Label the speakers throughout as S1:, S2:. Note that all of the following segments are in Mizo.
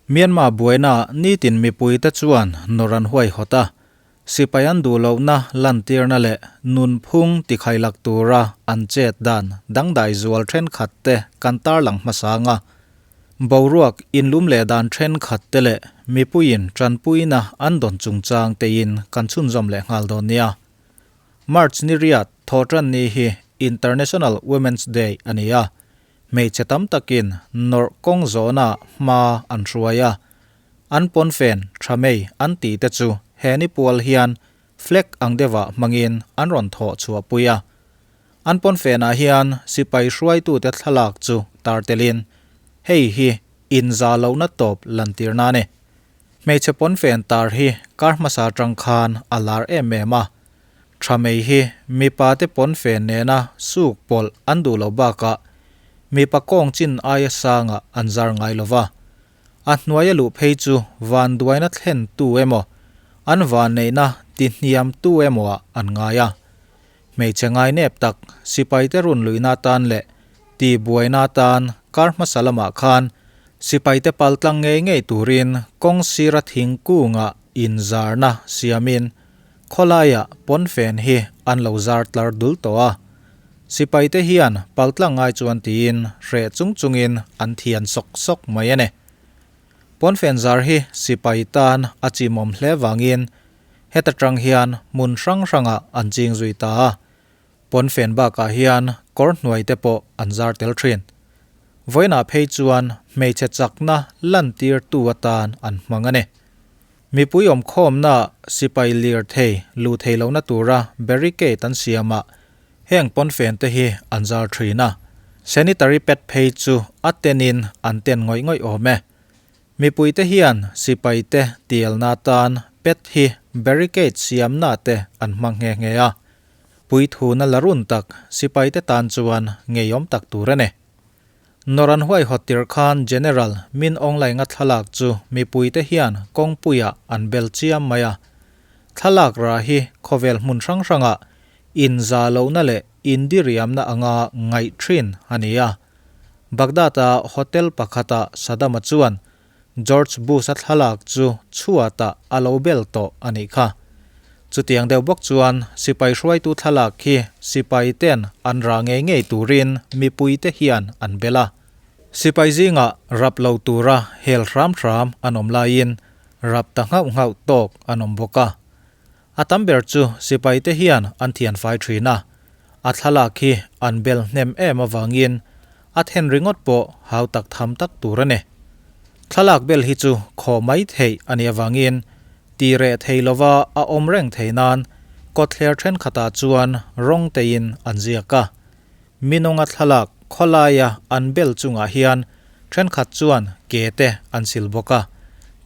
S1: Myanmar buaina nitin mipuite chuan nawr an huaihawt a, sipai an duh lohna lantirna leh nunphung tikhailak tura an chet dan dangdai zual thenkhat te kan tarlang hmasa ang a. Boruak inlum leh dan thenkhat te leh mipuiin tanpuina an dawn chungchang tein kan chhunzawm leh nghal dawn nia. March ni riat thawhtan ni hi International Women's Day a ni a, Hmeichhe tam takin nawrh kawng zawhna hma an hruai a, an pawnfen tha mei an tih te chu he ni pual hian flag ang deuhah hmangin an rawn thawh chhuah pui a. An pawnfenah hian sipai hruaitute thlalak chu tar telin hei hi inza lohna tawp lantirna a ni. Hmeichhe pawnfen tar hi kar hmasa atang khan a lar em em a, Tha mai hi mipa te pawnfen nena suk pawlh an duh loh bakah mipa kawng chin aia sangah an zar ngai lo va. A hnuaia luh phei chu vanduaina thlen tu emaw, an vanneihna ti hniam tu emaw ah an ngai a. Hmeichhe ngai nep tak sipai te run luihna atan leh ti buaina atan kar hmasa lamah khan sipai te pal tlang ngei ngei turin kawng sira thingkungah inzarna siamin Khawlaiah pawnfen hi an lo zar tlar dul tawh a, sipaite hian paltlang ngai chuan tiin hreh chung chungin an thian sawk sawk mai a ni. Pawnfen zar hi sipai tan a chimawm hle vangin heta tang hian hmun hrang hrangah an ching zui ta a, pawnfen bakah hian kawr hnuai te pawh an zar tel thin. Vawiinah phei chuan hmeichhe chakna lantirtu atan an hmang a ni. Mipui awmkhawmna sipai lirthei luh thei lohna tura barricade an siamah heng pawnfen te hi an zar thin a, sanitary pad phei chu a tenin an ten ngawih ngawih awm e. Mipuite hian sipai te tialna atan pad hi barricade siamna te an hmang nghe nghe a, puithuna la run tak sipai te tan chuan ngeiawm tak tur a ni. Nawran huaihawt tirh khan General Min Aung Hlaing-a thlalak chu mipuite hian kawngpuiah an bel chiam mai a. Thlalak rah hi khawvel hmun hrang hrangah inza lohna leh indiriamna anga ngaih thin a ni a. Baghdad-a hotel pakhata Saddam-a chuan George Bush-a thlalak chu chhuatah a lo bel tawh a nih kha. Chutiang deuh bawk chuan sipai hruaitu thlalak khi sipai ten an rah ngei ngei turin mipuite hian an bel a. Sipai zingah rap lo tura hel hram hram an awm laiin rap ta nghauh nghauh tawk an awm bawk a. A tam ber chu sipaite hian an thianfai thin a, a thlalak hi an bel hnem em avangin a then ringawt pawh hau tak tham tak tur a ni. Thlalak bel hi chu khaw mai theih a nih avangin ti reh thei lova a awm reng thei nan kawtthler thenkhatah chuan rawng teiin an ziak a. Minawnga thlalak khawlaia an bel chungah hian thenkhat chuan ke te an sil bawk a,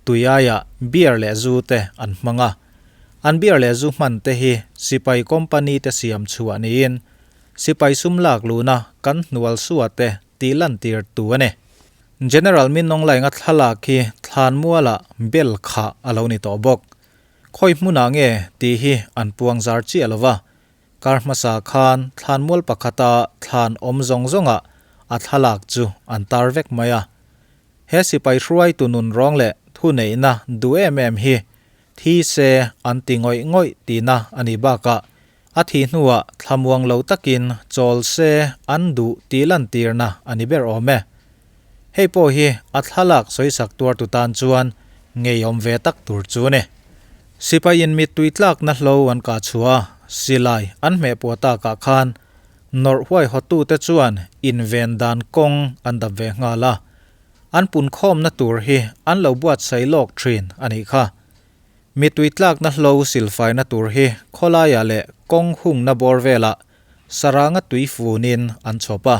S1: tui aiah beer leh zu te an hmang a. An beer leh zu hman te hi sipai company te siam chhuah niin sipai sum lak luhna kan hnual sua te tih lantir tu a ni. General Min Aung Hlaing-a thlalak hi thlanmualah bel khah a lo ni tawh bawk. Khawi hmunah nge tih hi an puang zar chiah lo va, Kar hmasa khan thlanmual pakhata thlan awm zawng zawngah a thlalak chu an tar vek mai a. He sipai hruaitu nun rawng leh thuneihna duh em em hi thi se an ti ngawih ngawih tihna a nih bakah a thih hnuah thlamuang lo takin chawl se an duh tih lantirna a ni ber awm e. Hei pawh hi a thlalak sawisak tuartu tan chuan ngeiawm ve tak tur chu a ni. Sipaiin mittui tlakna hlo an kah chhuah a, silai an hmehpuah takah khan nawrh huaihawttute chuan inven dan kawng an dap ve nghal a, an punkhawmna tur hi an lo buatsaih lawk thin a nih kha. Mittui tlakna hlo silfaina tur hi khawlaiah leh kawng hungna bawr velah Saranga tui funin an chhawp a,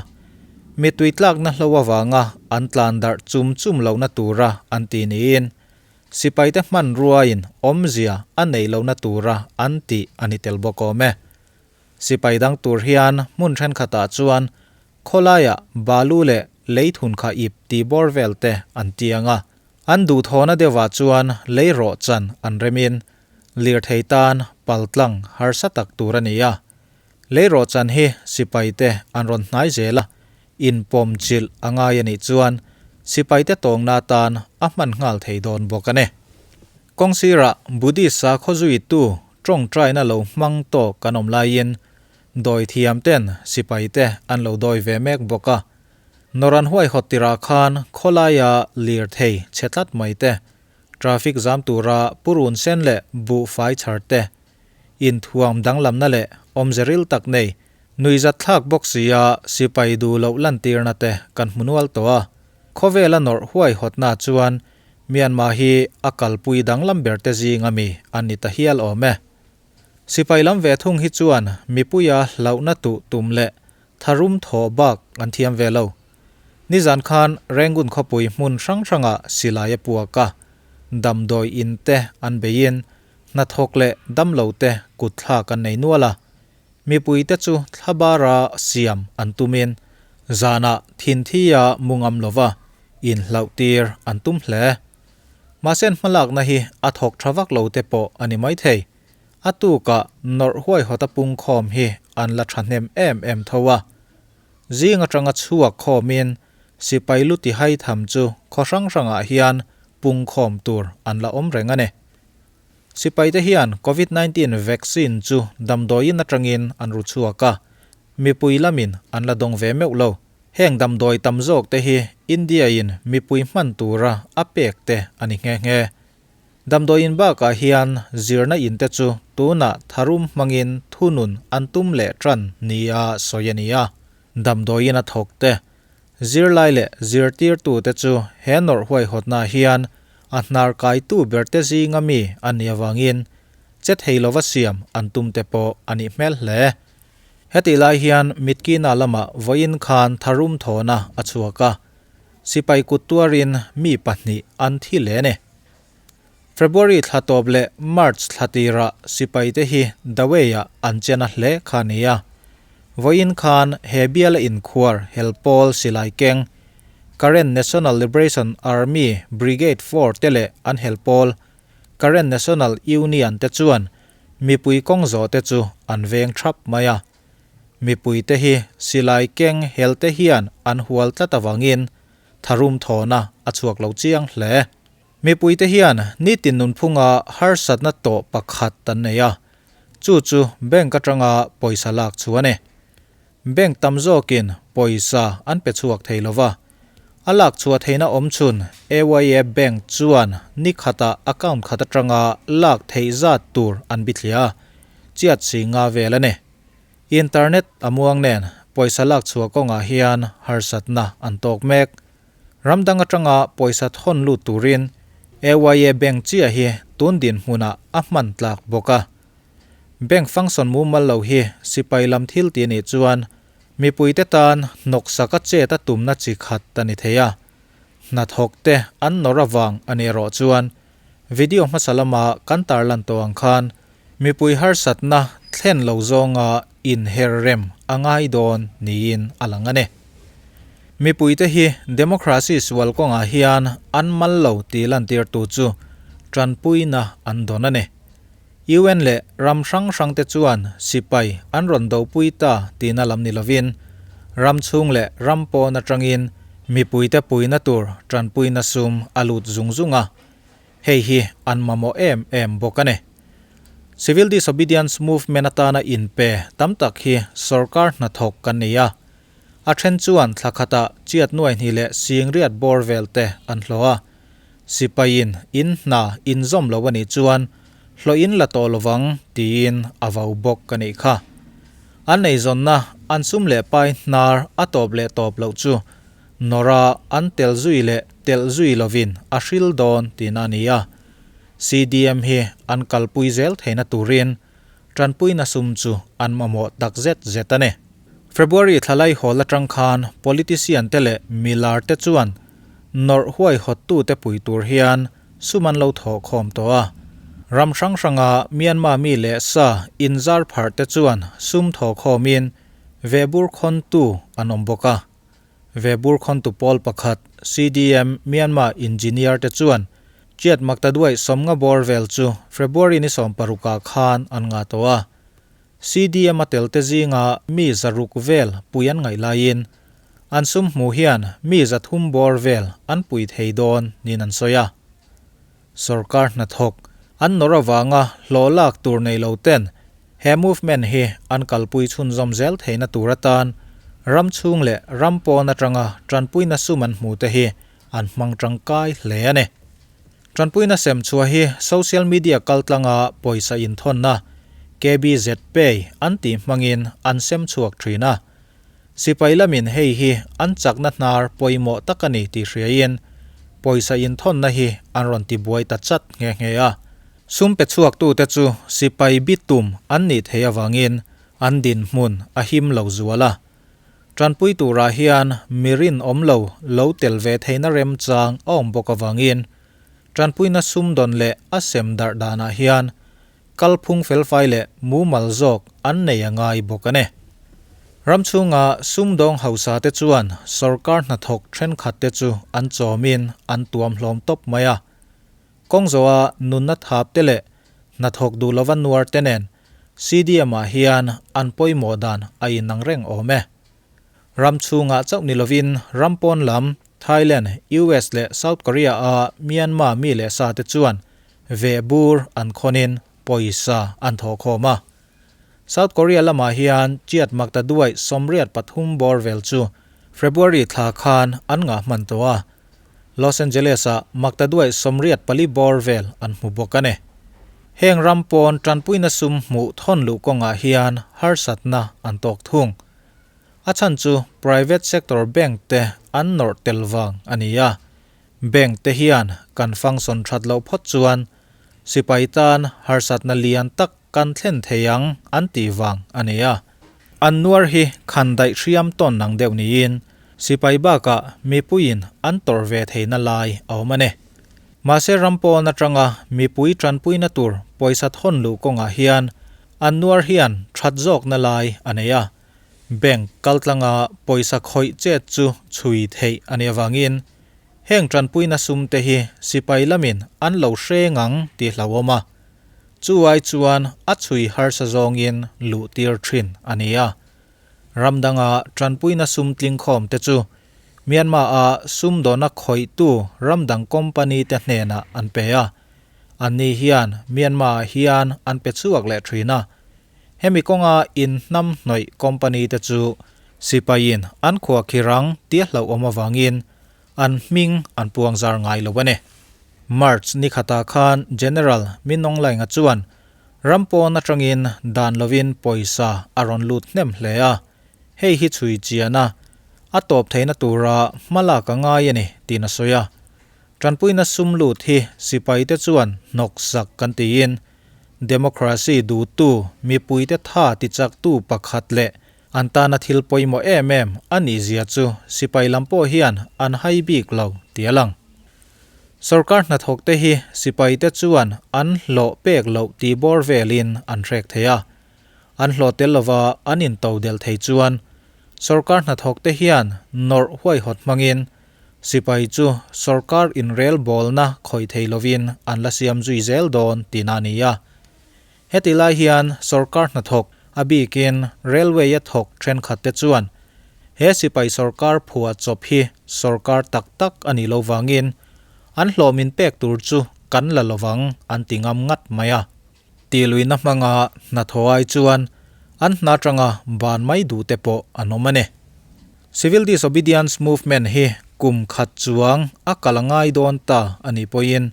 S1: mi tui tlakna hlo avanga an tlan darh chum chum lohna tura an ti niin sipaite hmanruain awmzia a neih lohna tura an tih a ni tel bawk awm e. Sipai dang tur hian hmun thenkhatah chuan khawlaiah balu leh leithun kha ip tih bawr vel te an tiang a, an duhthawhna deuhah chuan lei rawh chan an remin lirthei tan paltlang harsa tak tur a ni a. Leirawhchan hi sipaite an rawn hnai zel a, inpawm chilh a ngai a nih chuan sipaite tawngna atan a hman nghal thei dawn bawk a ni. Kawng sirah Buddhist sakhaw zuitu tawngtaina lo hmang tawk kan awm laiin dawi thiam ten sipai te an lo dawi ve mek bawk a. Nawr an huaihawt tirah khan khawlaia lirthei chhe tlat mai te, traffic zam tura purun sen leh buhfai chhar te, inthuam danglamna leh awmze ril tak nei nuihzatthlak bawk sia sipai duh loh lantirna te kan hmu nual tawh a. Khawvela nawrh huaihawtna chuan Myanmar hi a kalpui danglam ber te zing ami an ni ta hial awm e. Sipai lam ve thung hi chuan mipuia hlauhna tuh tum leh tharum thawh bak an thiam ve lo. Nizan khan Rangoon khawpui hmun hrang hrangah silai a puak a, damdawi in te an beiin hnathawk leh damlo te kutthlak an nei nual a. Mipuite chu thlabara siam an tumin zanah thinthia mu ngam lova inhlauhtir an tum hle. Mahse an hmalakna hi a thawk tha vak lo te pawh a ni maithei. A tukah nawrh huaihawta pungkhawm hi an la thahnem em em tho a. Zing atanga chhuak khawmin sipai lu ti hai tham chu khaw hrang hrangah hian pungkhawm tur an la awm reng a ni. Sipaite hian Covid 19 vaccine chu damdawiin atangin an ru chhuak a, mipui lamin an la dawng ve meuh lo. Heng damdawi tam zawk te hi India-in mipui hman tura a pek te a ni nghe nghe. Damdawiin bakah hian zirna in te chu tunah tharum hmangin thunun an tum leh tan nia sawi a ni a. Damdawiin a thawk te Zirlai leh zirtirtute chu he nawrh huaihawtnaah hian a hnar kaitu berte zinga mi a nih avangin che thei lova siam an tum te pawh a nih hmel hle. Hetih lai hian Mitkina lamah vawiin khan tharum thawhna a chhuak a, sipai kut tuarin mi pahnih an thi hle a ni. February thla tawp leh March thla tirah sipaite hi Dawei-ah an chen a hle kha a ni a. Vawiin khan he biala inkhuar helpawl silai keng Karen National Liberation Army Brigade 4 te leh an helpawl Karen National Union te chuan mipui kawng zawh te chu an veng thap mai a. Mipuite hi silai keng helte hian an hual tlat avangin tharum thawhna a chhuak lo chiang hle. Mipuite hian nitin nunphunga harsatna tawh pakhat an nei a, chu chu bank atanga pawisa lak chu a ni. Bank tam zawkin pawisa an pe chhuak thei lo va, a lak chhuah theihna awmchhun AYA Bank chuan ni khatah account khat atanga lak theih zat tur an bithliah a, chiat si nga vel a ni. Internet a muang nen pawisa lak chhuah kawngah hian harsatna an tawk mek. Ram dang atanga pawisa thawn lut turin AYA Bank chiah hi tun dinhmunah a hman tlak bawk a. Bank function mumal lo hi sipai lam thil ti nih chuan mipuite tan hnawksak a chet a tumna chi khat a ni thei a. Hnathawk te an nawr avang a nih erawh chuan video hmasa lama kan tarlan tawh ang khan mipui harsatna thlen lo zawnga inher rem a ngai dawn niin a lang a ni. Mipuite hi democracy sual kawngah hian an mal lo tih lantirtu chu tanpuina an dawn a ni. UN leh ram hrang hrangte chuan sipai an rawn dopui ta tihna lam ni lovin ram chhung leh ram pawn atangin mipuite puina tur tanpuina sum a lut zung zung a, hei hi an mamawh em em bawk a ni. Civil Disobedience Movement atana inpe tam tak hi sorkar hnathawk kan ni a. A then chuan thla khatah chiat nuai hnih leh singriat bawr vel te an hlawh a. Sipaiin in hna in zawm lo a nih chuan hlawh in la tawh lovang tiin a vau bawk a nih kha. An eizawnna an sum leh pai hnar a tawp leh tawp loh chu nawra an tel zui leh telh zui lovin a hril dawn tihna a ni a. CDM hi an kalpui zel theihna turin Tanpuina sum chu an mamawh tak zet zet a ni. February thlalai hawl atang khan politician te leh milar te chuan nawrh huaihawttute pui tur hian sum an lo thawh khawm tawh a. Ram hrang hranga Myanmar mi leh sa inzar pharh te chuan sum thawh khawmin vehbur khawntu an awm bawk a. Vehbur khawntu pawl pakhat CDM Myanmar Engineer te chuan Chiat Maktaduai sawmnga bawr vel chu February ni sawmparukah khan an ngah tawh a. CDM a tel te zinga mi zaruk vel pui an ngaih laiin An sum hmuh hian mi 300 bawr vel an pui thei dawn niin an sawi a. Sorkar hnathawk an nawr avanga hlawh lak tur nei lo ten he movement hi an kalpui chhunzawm zel theihna tur atan ram chhung leh ram pawn atanga tanpuina sum an hmu te hi an hmang tangkai hle a ni. Tanpuina sem chhuah hi social media kaltlanga pawisa inthawnna KBZ Pay an tih hmangin an sem chhuak thin a. Sipai lamin hei hi an chakna hnar pawimawh tak a ni tih hriain pawisa inthawnna hi an rawn tibuai ta chat nghe nghe a. Sum pe chhuaktute chu sipai bi tum an nih theih avangin an dinhmun a him lo zual a. Tanpui turah hian mi rinawm lo lo tel ve theihna remchang a awm bawk avangin tanpuina sumdawn leh a sem darh danah hian kalphung felfai leh mumal zawk an nei a ngai bawk a ni. Ram chhunga sumdawng hausa te chuan sorkar hnathawk thenkhat te chu an chawmin an tuam hlawm tawp mai a. Kawng zawha nunna thap te leh hnathawk duh lova nuar te nen CDM ah hian an pawimawh dan a inang reng awm e. Ram chhungah chauh ni lovin ram pawn lam Thailand, US leh South Korea a Myanmar mi leh sa te chuan veh bur an khawnin pawisa an thawh khawm a. South Korea lamah hian chiat makta duai 83 bawr vel chu February thla khan an ngah hman tawh a. Los Angeles-ah makta duai 84 bawr vel an hmu bawk a ni. Heng ram pawn tanpuina sum hmuh thawn luh kawngah hian harsatna an tawk thung. A chhan chu private sector bank te an nawrh tel vang a ni a. Bank te hian kan function that loh phawt chuan sipai tan harsatna lian tak kan thlen thei ang an tih vang a ni a. An nuar hi khan daih hriam tawn ang deuh niin sipai bakah mipuiin an tawrh ve theihna lai a awm a ni. Mahse ram pawn atanga mipui tanpuina tur pawisa thawn luh kawngah hian an nuar hian that zawkna lai a nei a. Bank kaltlanga pawisa khawih chet chu chhui theih a nih avangin heng tanpuina sum te hi sipai lamin an lo hre ngang tih hlauhawm a. Chu ai chuan a chhui harsa zawngin luh tir thin a ni a. Ram danga tanpuina sum tlingkhawm te chu Myanmar-a sumdawna khawihtu ram dang company te hnenah an pe a. Anni hian Myanmar-ah hian an pe chhuak leh thin a. Hemi kawnga in hnam hnawih company te chu sipaiin an khuah khirang tia hlauhawm avangin an hming an puang zar ngai lo a ni. March ni khatah khan General Min Aung Hlaing-a chuan ram pawn atangin dan lovin pawisa a rawn lut hnem hle a, hei hi chhui chian a, a tawp theihna tura hma lak a ngai a ni tiin a sawi a. Tanpuina sum lut hi sipaite chuan hnawksak kan tiin Democracy duhtu mipuite tha tichaktu pakhat leh an tana thil pawimawh em em a nih zia chu sipai lam pawh hian an hai bik lo tih a lang. Sorkar hnathawkte hi sipaite chuan an hlawh pek loh tih bawr velin an hrek thei a. An hlawh tel lova an into delh thei chuan sorkar hnathawkte hian nawrh huaihawt hmangin Sipai chu sorkar inrelbawlna khawih thei lovin an la siam zui zel dawn tihna a ni a. Heti lai hian sorkar hnathawk, a bikin railway-a thawk thenkhatte chuan he sipai sorkar phuah chawp hi sorkar tak tak a nih lo vangin an hlawhmin pek tur chu kan la lovang an ti ngam ngat mai a. Tihluihna hmanga hnathawh ai chuan an hna atanga ban mai duhte pawh an awm a ni. Civil Disobedience Movement hi kum khat chuang a kal a ngai dawn ta a nih pawhin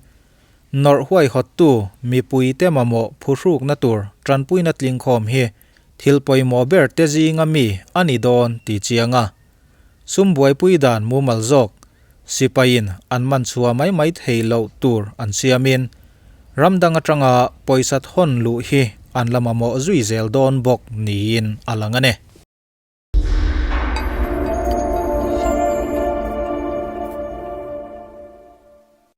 S1: nawrh huaihawttu mipuite mamawh phuhrukna tur tanpuina tlingkhawm hi thil pawimawh ber te zinga mi a ni dawn tih chiang a. Sum buaipui dan mumal zawk sipaiin an man chhuah mai mai thei loh tur an siamin ram dang atanga pawisa thawn luh hi an la mamawh zui zel dawn bawk niin a lang a ni.